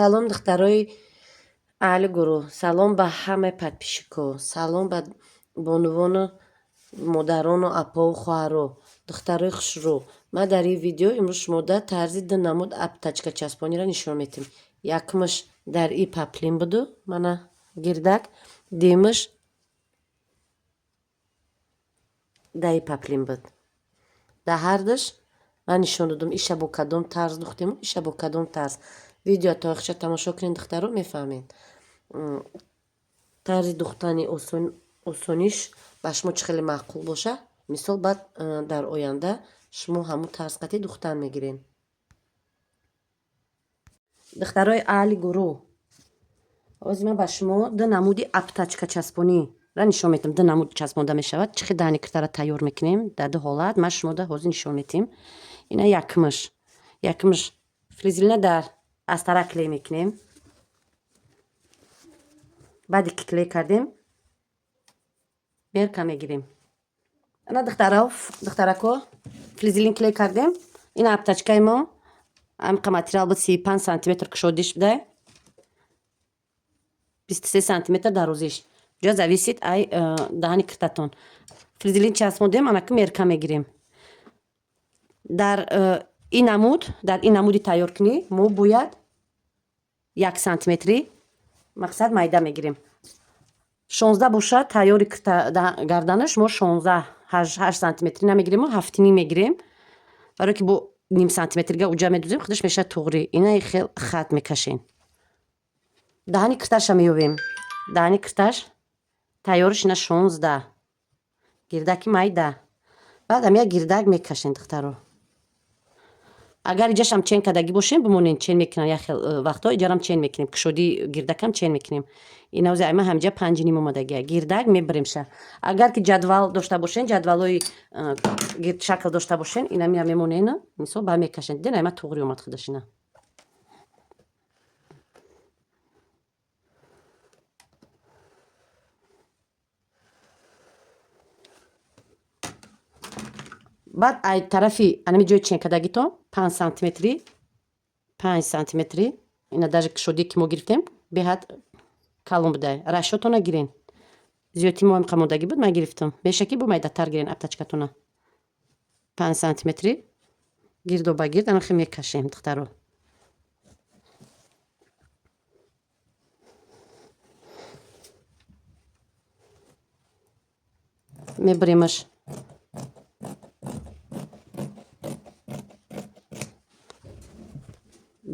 Салом, духтарои аҳли гурӯҳ, салом ба ҳамаи подписчикҳо, салом ба бонувону модарону апову хоҳаро, духтарои хушрӯ. Ман дар ин видео имрӯз шумода тарзи ду намуд обтачка часпониро нишон медиҳем. Якумаш дар и паплин буду, мана гирдак, дуюмаш дар и паплин буд. Дар ҳардуш ман нишон додам, иша бо кадом тарз духтему, иша бо кадом тарз. Видео то охирша тамошо кунед, духтаро, мефаҳмед. Тарзи духтани осониш ба шумо чӣ хеле маъқул боша, мисол баъд дар оянда шумо ҳамун тарз қати духтан мегиред. Духтарои аҳли гурӯҳ, ҳозир ман ба шумо ду намуди обтачка часпониро нишон медиҳам. Ду намуд часпонда мешавад. Чӣ хел даҳани киртаро тайёр мекунем дар ду ҳолат, ман шумода ҳозир нишон медиҳем. Ина якмаш. Якмаш флизелина дар астара клей мекунем. Баъде ки клей кардем, мерка мегирем. Ана духтаро, духтарако, флизелин клей кардем. Ина обтачкаи мо ҳамиқа материал буд, 35 сантиметр кушодиш будай, 23 сантиметр дарозиш. Ҷо зависит ай даҳани киртатон. Флизелин часпондем, анаки мерка мегирем. Дар ин намуд, дар ин намуди тайёркунӣ мо бояд 1 сантиметри мақсад майда мегирем. 16 бошад тайёри гарданаш, мо 16 8 сантиметри намегирем, мо 7,5 мегирем. Барое ки бо ним сантиметрга уҷа медузем, худаш мешавад туғрӣ. Ина хел хат мекашем. Даҳани кирташа меёбем. Даҳани кирташ тайёриш ина 16. Гирдаки майда. Баъд ам як гирдак мекашем, духтаро. Агар иҷашам чен кардагӣ бошем, бимонем, чен мекунам як хел вақтҳо, иҷарам чен мекунем, кушодии гирдакам чен мекунем. Ина ҳозир ама ҳамҷа 5,5 омадагия. Гирдак мебиремша. Агар ки ҷадвал дошта бошен, ҷадвалҳои гирдшакл дошта бошен, ина мира мемонен, мисол ба мекашен. Диден, ама туғри омад худаш ина. Баъд ай тарафи анами ҷои ченкардагитон 5 сантиметри, 5 сантиметри, ина даже кушодие ки мо гирифтем, беҳад калон будай. Расчётона гирен. Зиёдти мо ҳамиқа мондагӣ буд, ман гирифтам. Меша ки бо майдатар гирен обтачкатона. 5 сантиметри гирдо ба гирд анахе мекашем, духтаро. Мебиремаш.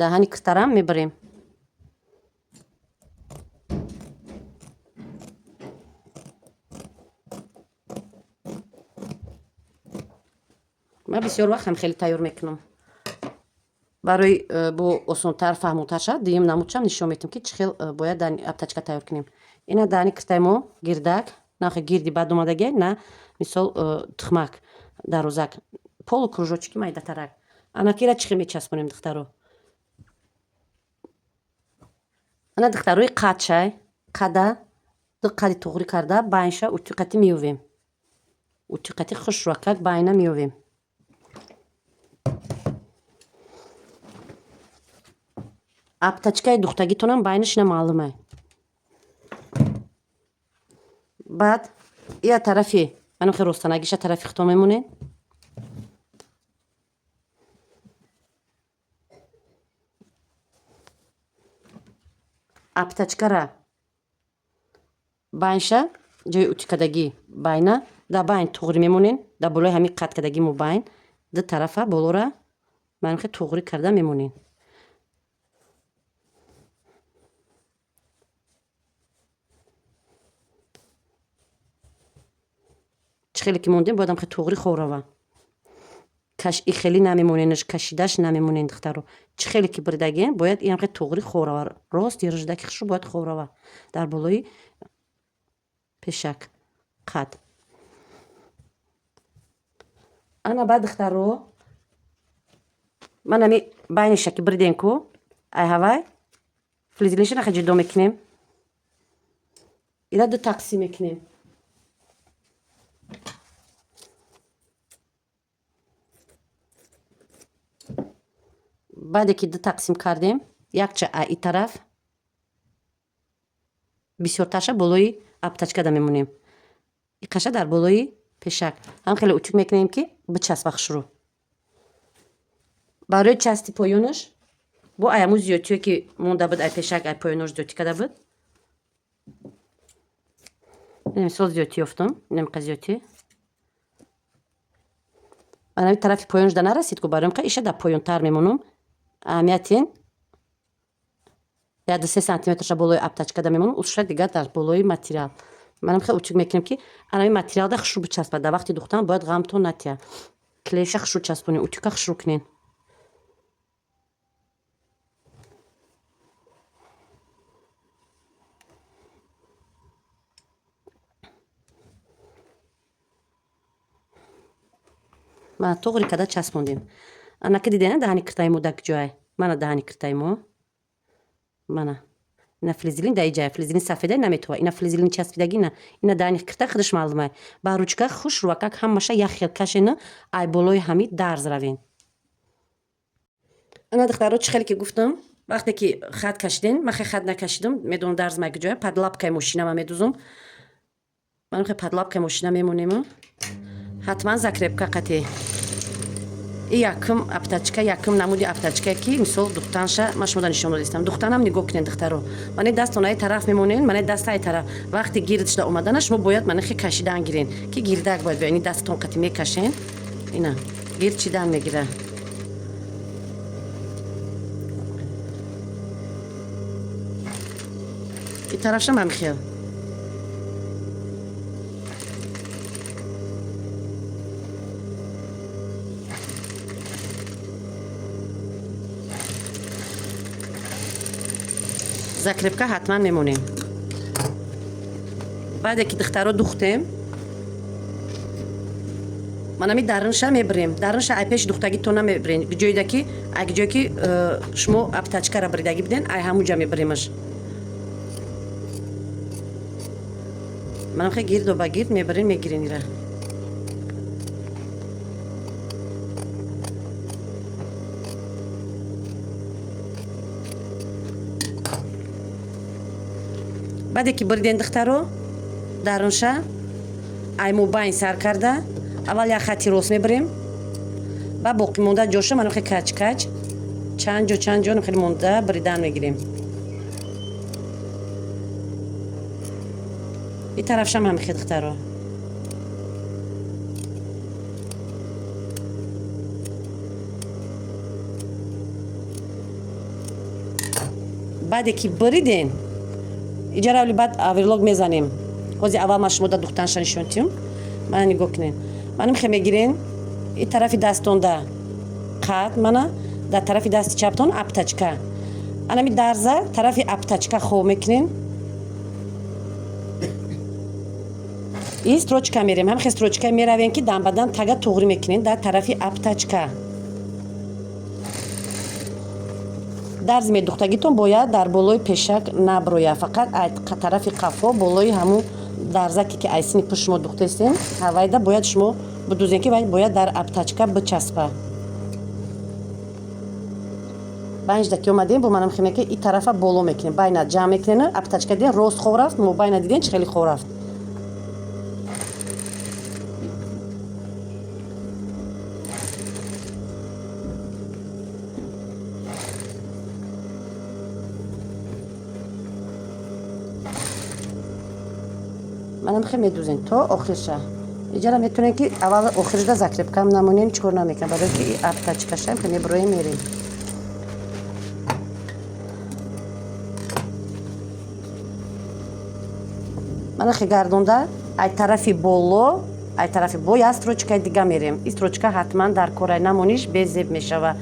Даҳани киртарам мебарем. Ман бисёр вақт ҳам хеле тайёр мекунам. Барои бо осонтар фаҳмотар шавад, дуюм намудшам нишон медиҳам, ки чӣ хел бояд обтачка тайёр кунем. Ина даҳани киртаи мо гирдак, на гирди бад омадагия, на мисол тухмак дарозак, полукружочки майдатарак. Анакира чӣ хел мечаспонем, духтаро? Ана духтарои қадшай, қада ду қади туғрӣ карда байнша утюқати меёвем. Утюқати хушрӯакак байна меёвем. Обтачкаи духтагитонам байнаш ина маълумай. Баъд ия тарафи анохе ростанагиша тарафи худтон мемонед. Обтачкара байнша ҷои утюкадагӣ байна дар байн туғрӣ мемонем, дар болои ҳамин қат кардагӣ мо байн ду тарафа болора манхе туғрӣ карда мемонем. Чӣ хеле ки мондем, бояд ҳамхе туғрӣ хор рава. И хеле намемоненаш, кашидаш намемонен, духтаро. Чӣ хеле ки бирдагием, бояд и ҳамхе туғрӣ хор рава. Рост ирждаки хушу бояд хор рава дар болои пешак қад. Ана баъд, духтаро, ман ами байниша ки бирдем ку, ай ҳавай флизелинша наха ҷудо мекунем. Ина ду тақсим мекунем. Баъде ки ду тақсим кардем, Якча а и тараф, бисёртарша болои обтачкада мемонем, иқаша дар болои пешак. Ҳам хеле утюг мекунем, ки бичаспа хушрӯ. Барои части поёнаш бо аяму зиёдтиё, ки монда буд ай пешак, ай поёнош зиёдтӣ карда буд. Мисол, зиёдтӣ ёфтум, инамиқа зиёдтӣ. Анами тарафи поёнаш да нарасид ку, барои иша дар поёнтар мемонум. Аҳамиятин, 1-3 сантиметрша болои обтачкада мемонум, уша дигар дар болои материал. Манам хел утюг мекунем, ки анами материалда хушрӯ бичаспад. Дар вақти духтан бояд ғамтон натия. Клейша хушрӯ часпонед, утюга хушрӯ кунед. Мана, туғри када часпондем. Анака, дидена, даҳани киртаи мо дар ҷое? Мана даҳани киртаи мо, мана ина флизелин дар иҷая. Флизелин сафеда наметова, ина флизелин часпидаги. Ина, ина даҳани кирта худаш маълумай. Ба ручка хуш рувакак ҳамаша як хел кашена, ай болои ҳами дарз равен. Ана, духтаро, чӣ хеле ки гуфтам, вақте ки хат кашиден, ман хе хат накашидам, медонам дарз май ҷоя. Под лапкаи мошина ма медузум. Ман хе под лапкаи мошина мемонем, ҳатман закрепка қатӣ. И якум обтачка, якум намуди обтачка, ки мисол духтанша ман шумода нишон додистам. Духтанам нигоҳ кунед, духтаро. Мане дастон ай тараф мемонен, мане даста ай тараф. Вақти гирд шуда омадана, шумо бояд мане хе кашидан гирен, ки гирдак бояд биёяд. Ини дастатон қати мекашен, ина гирд чидан мегира. И тарафшам ҳамихел. Закрепка ҳатман мемонем. Баъде ки, духтаро, духтем, манами дарунша мебирем. Дарунша ай пеши духтагитон намебирем, ҷоида ки, ай ҷое ки шумо обтачкара биридагӣ биден, ай ҳамунҷа мебиремаш. Манам хе гирдо ба гирд мебирем, мегирем ира. Баъде ки бириден, духтаро, дарунша ай мобайн сар карда, аввал як хати рост мебирем, ба боқимонда ҷоша манам хе кач кач, чанд ҷо, чанд ҷо хеле монда биридан мегирем. И тарафшам ҳамихе, духтаро. Баъде ки бириден, иҷара баъд оверлок мезанем. Ҳозир аввал ман шумо да духтанша нишон тиҳам. Мана, нигоҳ кунед, манам хе мегирен. И тарафи дастонда қад, мана дар тарафи дасти чаптон обтачка. Анами дарза тарафи обтачка хоб мекунен и строчка мерем. Ҳамхе строчка меравем, ки дамбадан тага туғрӣ мекунем. Дар тарафи обтачка дарзи медухтагитон бояд дар болои пешак наброяд, фақат тарафи қафо, болои ҳамун дарзаке, ки айсини пушт шумо духтестем, ҳавайда бояд шумо бидузем, ки вай бояд дар обтачка бичаспа. Панҷда ки омадем, бо манам хемеки и тарафа боло мекунем, байна ҷамъ мекунем. Обтачка диден, рост хоб рафт, мобайна диден, чӣ хеле хоб рафт. Манам хе медузем то охирша. Иҷара метавонем, ки аввал охиршда закрепкам намонем, чӣ кор намекунам, барое ки обтачкашам хе меброем, мерем. Мана, хе гардонда, ай тарафи боло, ай тарафи боло як строчкаи дига мерем. И строчка ҳатман дар корай, намониш безеб мешава.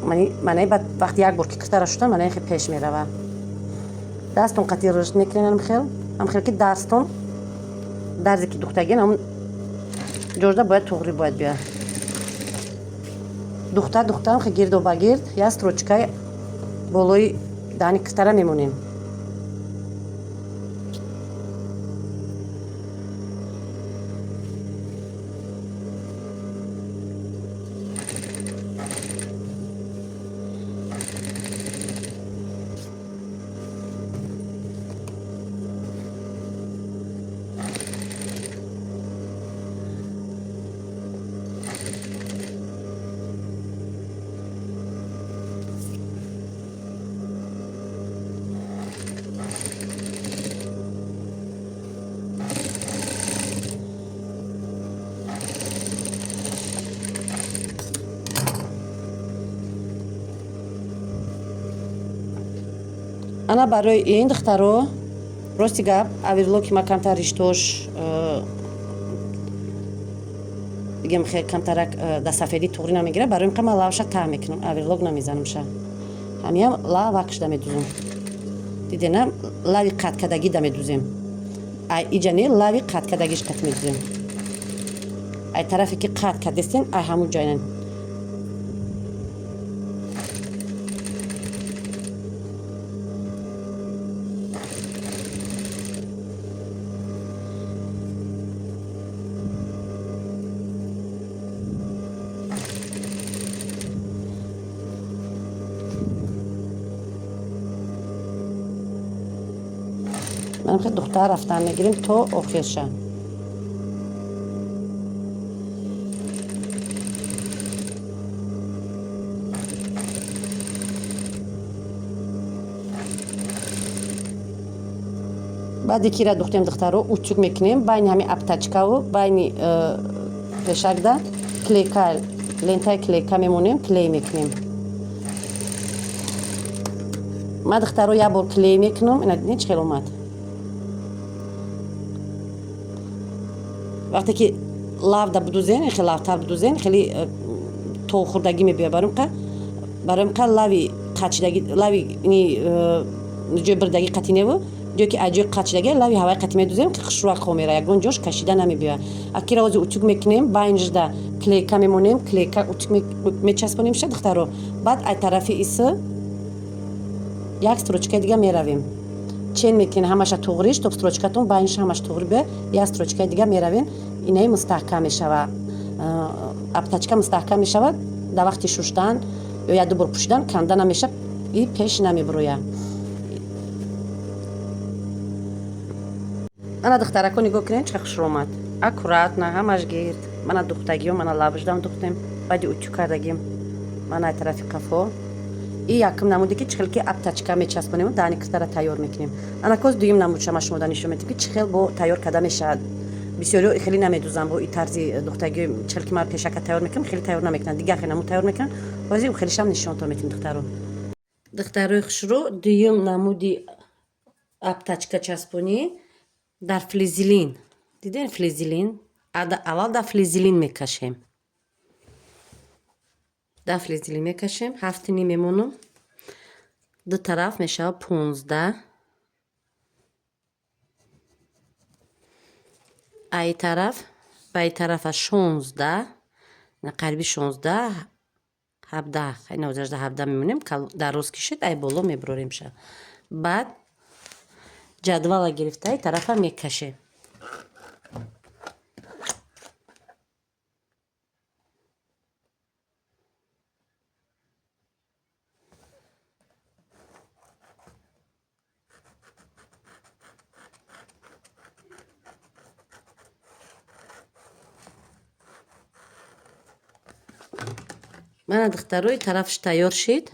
Манаи баъд вақти як бор ки киртара шудан, манаи хе пеш мерава. Дастон қати рушд мекунем, хел ҳамхел ки дастон дарзе ки духтагин, ҳамун ҷожда бояд туғрӣ бояд биёяд. Духта духта, хе гирдо ба гирд як строчкаи болои даҳани киртара мемонем. Ана барои ин, духтаро, рости гап, оверлоки ма камтар риштош бигем, хел камтарак да сафедӣ туғрӣ намегирад. Барои ин ман лавша таҳ мекунам, оверлок намезанамша, ҳамиам лавакшда медузам. Дидена, лави қаткадагӣ да медузем. Ай иҷа не, лави қаткадагиш қат медузем. Ай тарафе ки қат кардестен, ай ҳамун ҷойна. Манам хел, духтар, рафтан мегирем то охирша. Баъде ки ира духтем, духтаро, утюг мекунем байни ҳами обтачкаву байни пешакда, клейка, лентаи клейка мемонем, клей мекунем. Ман, духтаро, як бор клей мекунам. Ина дидем, чӣ хел омад. Вақте ки лавда будузен, хеле лавтар будузен, хеле тохӯрдагӣ мебиёяд. Барои лави қачидагӣ, лави ҷои бирдагӣ қатиневу ҷое ки аз ҷои қачидаги лави ҳаваи қати медузем, ки хушрӯак хо мера, ягон ҷош кашида намебиёяд. Акира ози утюг мекунем, байнжда клейка мемонем, клейка утюг мечаспонем ша, духтаро. Баъд ай тарафи исы як строчкаи дига меравем, чен мекунем ҳамаша туғриш, то строчкатон байниш ҳамаш туғри биёяд. Як строчкаи дига меравем, инаи мустаҳкам мешава, обтачка мустаҳкам мешавад. Дар вақти шуштан ё як ду бор пӯшидан канда намешавад и пеш намебурояд. Ана, духтарако, нигоҳ кунед, чӣ хушрӯ омад, аккуратно ҳамаш гирд. Мана духтагиё, мана лабждам духтем, баъди утюг кардагим. Мана ай тарафи қафо. И якум намуде ки чӣ хел ки обтачка мечаспонем, даҳани киртара тайёр мекунем. Ана коз дуюм намудша ма шумода нишон медиҳем, ки чӣ хел бо тайёр карда мешавад. Бисёриҳо хеле намедузанд бо и тарзи духтагӣ, чӣ хел ки ман пешака тайёр мекунам, хеле тайёр намекунанд, дигар хел намуд тайёр мекунанд. Ҳозир хелишам нишонтон метиҳем, духтаро. Духтарои хушрӯ, дуюм намуди обтачка часпонӣ дар флизелин. Дидем, флизелин аввал дар флизелин мекашем, дар флизелин мекашем. 7,5 мемонам, ду тараф мешавад 15. Ай тараф ба и тарафа 16, қариби 16, 17, ҳаждаҳ, 17 мемонем. Дароз кишед, ай боло мебуроремша. Баъд ҷадвала гирифта, и тарафа мекашем. Мана, духтаро, и тарафш тайёр шид.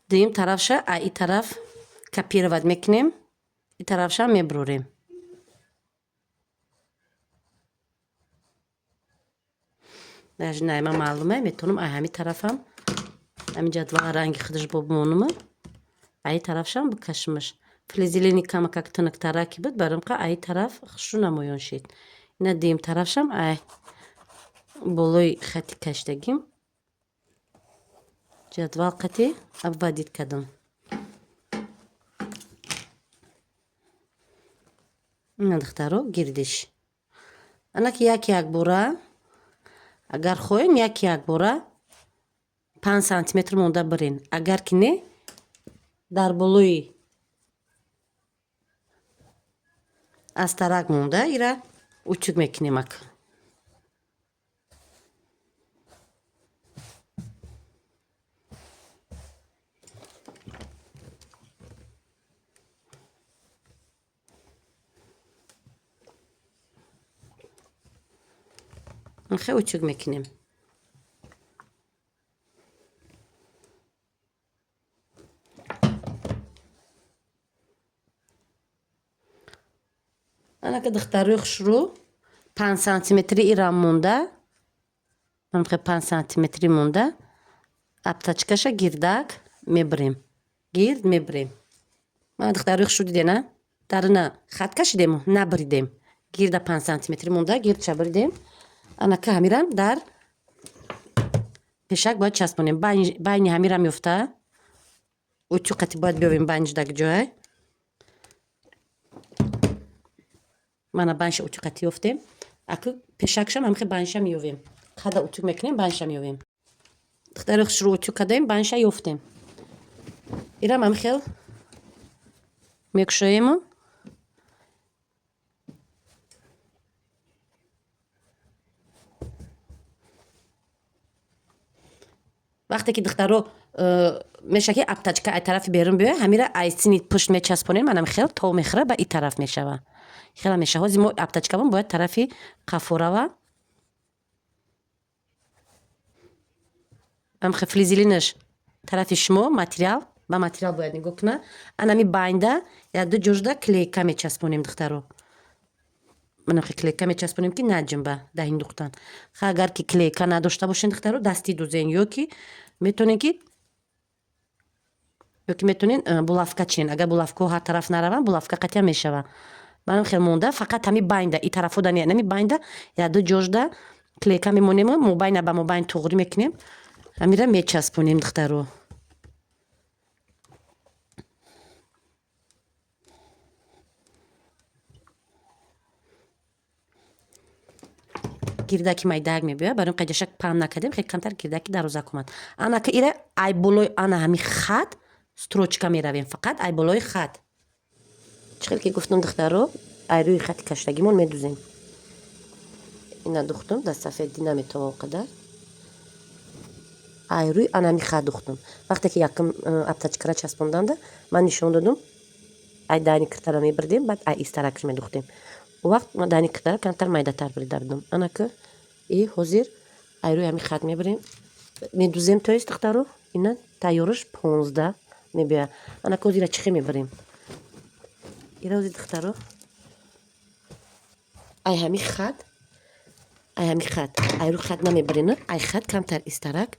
Дуюм тарафша а и тараф копировать мекунем, и тарафша мебурорем. Даже найма маълуме, метавонам ай ҳами тарафам ҳамин ҷадвала ранги худаш бо бимонама, ай тарафшам бикашимаш. Флизелини камакак тунуктараки буд, барои ай тараф хушрӯ намоён шид. Ина дуюм тарафшам ай болои хати кашидагим ҷадвал қати обводить кардам. Ина, духтаро, гирдиш. Анаки як якбора, агар хоҳем, як якбора 5 сантиметр монда бирен. Агар ки не, дар болои астарак монда ира утюг мекунем ак. Хе, утюг мекунем. Анака, духтарои хушрӯ, 5 сантиметри ирам монда, 5 сантиметри монда, обтачкаша гирдак мебирем, гирд мебирем. Мана, духтарои хушрӯ, дидена, дарина хат кашидему набридем, гирда 5 сантиметри монда, гирдша бридем. Анака ҳамирам дар пешак бояд часпонем, байни ҳамирам ёфта утюг қати бояд биёвем. Байниш даг ҷой, мана, байниша утюг қати ёфтем. Аку пешакшам ҳамихе байниша меёвем, қада утюг мекунем, байниша меёвем. Духтари хушрӯ, утюг кардем, байниша ёфтем. Ирам ҳамихел мекушоему вақте ки, духтаро, меша ки обтачка ай тарафи берун биёя, ҳамира ай сини пушт мечаспонем, манам хел то мехӯра, ба и тараф мешава, хела меша. Ҳозир мо обтачкамон бояд тарафи қафо рава. Амхе флизелинаш тарафи шумо, материал ба материал бояд нигоҳ куна. Анами байнда якду ҷожда клейка мечаспонем, духтаро. Манамхе клейка мечаспонем, ки наҷунба даҳин духтан. Ха, агар ки клейка надошта бошен, духтаро, дастӣ дузен, ё ки метавонен ки ё ки метавонен булавка чинен. Агар булавкаҳо ҳар тараф нараванд, булавка қатъиян мешава. Манам хел монда, фақат ҳами байнда, и тарафода не, нами байнда якду ҷожда клейка мемонему мобайна ба мобайн туғрӣ мекунем, ҳамира мечаспонем, духтаро. Гирдаки майдаак мебиёяд, барои қайҷашак паҳн накардем, хеле камтар гирдаки дарозак омад. Анака ира ай болои ана ҳами хат строчка меравем, фақат ай болои хат. Чӣ хел ки гуфтам, духтаро, ай рӯи хати каштагимон медузем. Ина духтум, дар сафедӣ наметавон қадар. Ай рӯи анами хат духтум. Вақте ки якум обтачкара часпонданда ман нишон додум, ай дани киртара мебирдем, баъд ай истаракш медухтем. Он вақт ма дани киртара камтар майдатар бирида будум. Анака и ҳозир ай рӯи ҳами хат мебирем, медузем, то есть, духтаро, ина тайёраш 15 мебиёяд. Анака ҳозир ира чӣ хел мебарем? Ира ҳозир, духтаро, ай ҳами хат, ай ҳами хат, ай рӯи хат намебарем, ай хат камтар истарак,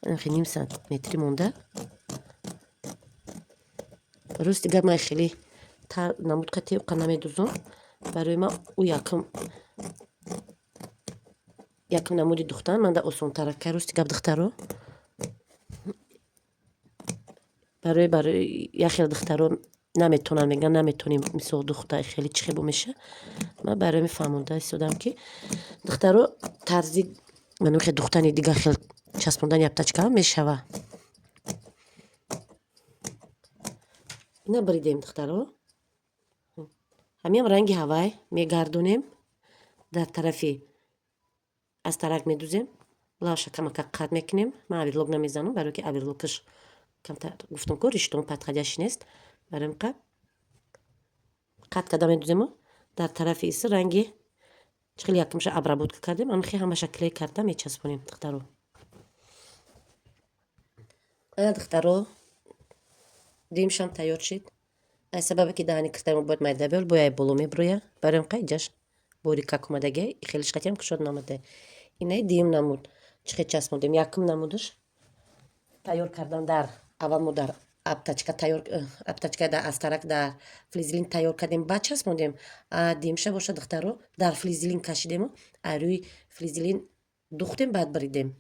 ним сантиметрӣ монда. Рости гап, ман хеле тар намуд қати уқа намедузам. Барои ман ӯ якум намуди духтан манда осонтар ка, рости гап, духтаро. Барои як хел духтаро наметонанд, мегӯянд, наметонем, мисол, духта хеле чӣ хебо меша. Ман барои мефаҳмонда истодам, ки, духтаро, тарзи манохе духтани дигар хел часпондани обтачкаам мешава. Ина бридем, духтаро, ҳамиам ранги ҳавай мегардонем, дар тарафи аз тарак медузем, лавша камака қат мекунем. Ман оверлок намезанам, барое ки оверлокаш камтар, гуфтам ку, риштон подходящий нест. Барои қа қат карда медузему дар тарафи иси ранги чӣ хеле якумша обработка кардем, анхи ҳамаша клей карда мечаспонем, духтаро. Ана, духтаро, димшам тайёр шид. Аз сабабе ки даҳани киртамо бояд майда биёл, бояй боло мебироя, барои қа иҷаш борикак омадагия, хелеш қатиам кушод наомада. Инаи дуюм намуд чӣ хел часпондем. Якум намудаш тайёр кардан, дар аввал мо дар обтачка тайёр, обтачка дар астарак дар флизелин тайёр кардем, баъд часпондем. Димша боша, духтаро, дар флизелин кашидему ай рӯи флизелин духтем, баъд бридем.